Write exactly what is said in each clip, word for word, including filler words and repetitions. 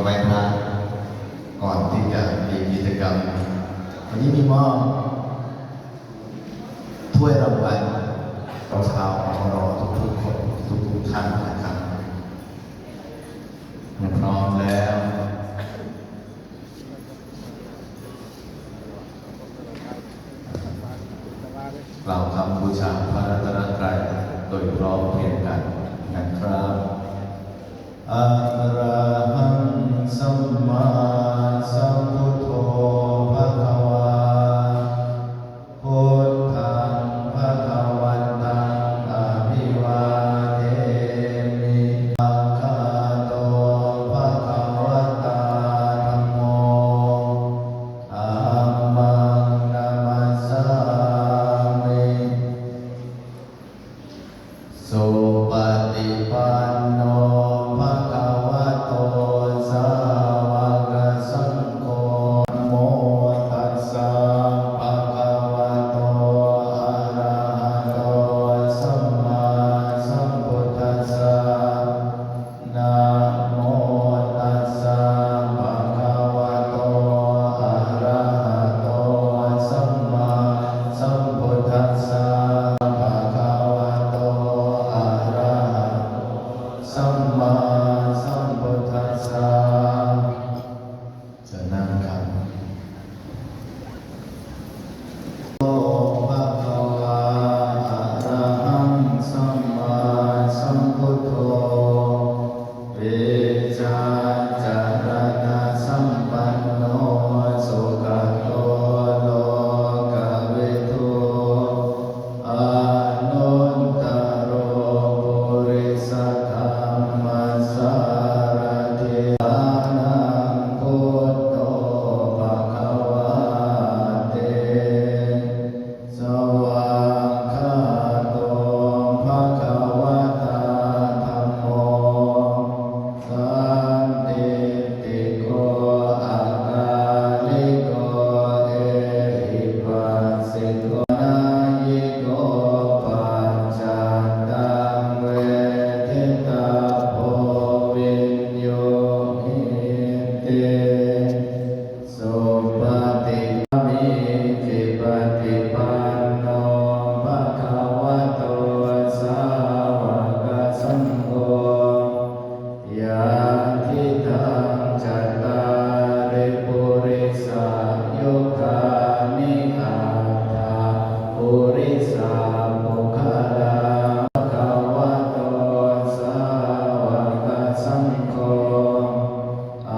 ไหว้พระก่อนที่จะมีกิจกรรม วันนี้มีมอบถ้วยรางวัลชาว อ.พ.ร. ทุกๆคน ทุกๆท่านนะครับ เมื่อพร้อมแล้ว กล่าวคำบูชาพระรัตนตรัยโดยพร้อมเพรียงกันนะครับ Arahaṃ sammāsambuddho bhagavā. Buddhaṃ bhagavantaṃ abhivādemi. Svākkhāto bhagavatā dhammo. Dhammaṃ namassāmi. Supaṭipanno bhagavato sāvakasaṅgho. Namo tassa bhagavato arahato sammāsambuddhassa. Namo tassa bhagavato arahato sammāsambuddhassa. Bhagavato arahato sammāsambuddhassa. เชิญนั่งครับ Bhagavā arahaṃ sammāsambuddho vijjācaraṇasampanno sugato lokavidū anuttaro purisadammasārathi. Buddho bhagavāti. Svākkhāto bhagavatā dhammo sandiṭṭhiko akāliko ehipassiko opanayiko paccattaṃ veditabbo viññūhīti. Supaṭipanno bhagavato sāvakasaṅgho yadidaṃ cattāri purisayugāni aṭṭha purisapuggalā bhagavato sāvakasaṅgho a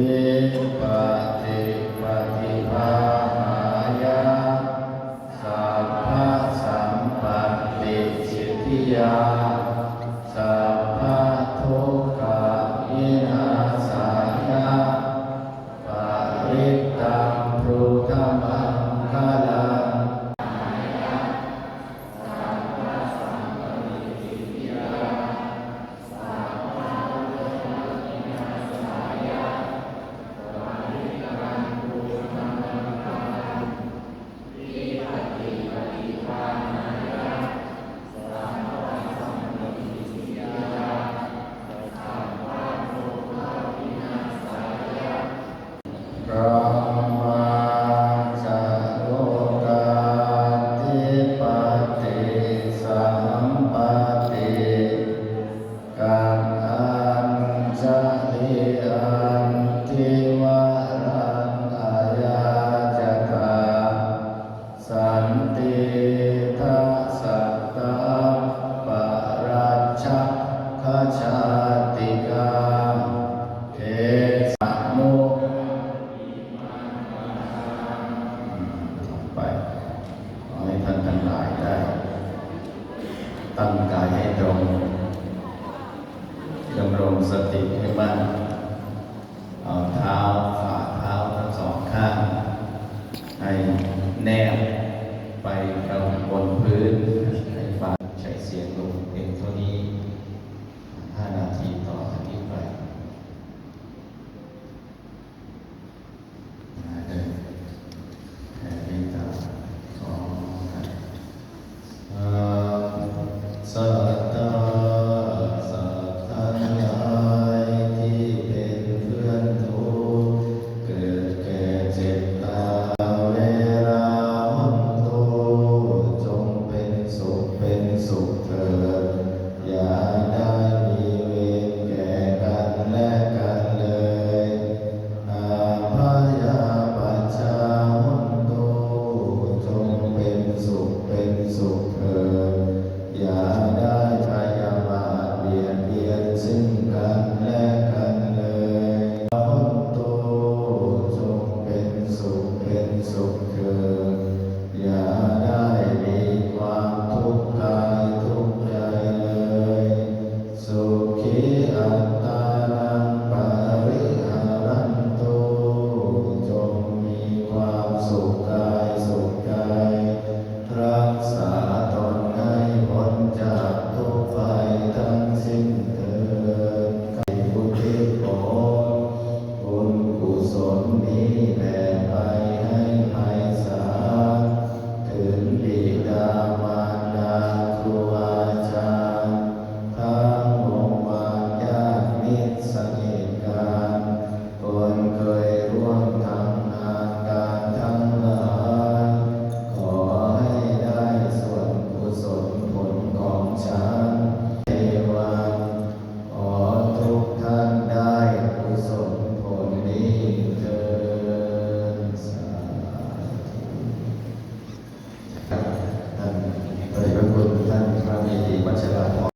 Vipattipaṭibāhāya sabbasampattisiddhiyā sabbadukkhavināsāya parittaṃ brūtha maṅgalaṃ. Brahmā ca lokādhipati sahampati kaṭṭhāni andhivaraṃ ayācatha. Santīdha sattāpparajakkhajātikā desamu ไป ขอให้ท่านทั้งหลายได้ ตั้งกายให้ตรง ดำรงสติให้มั่น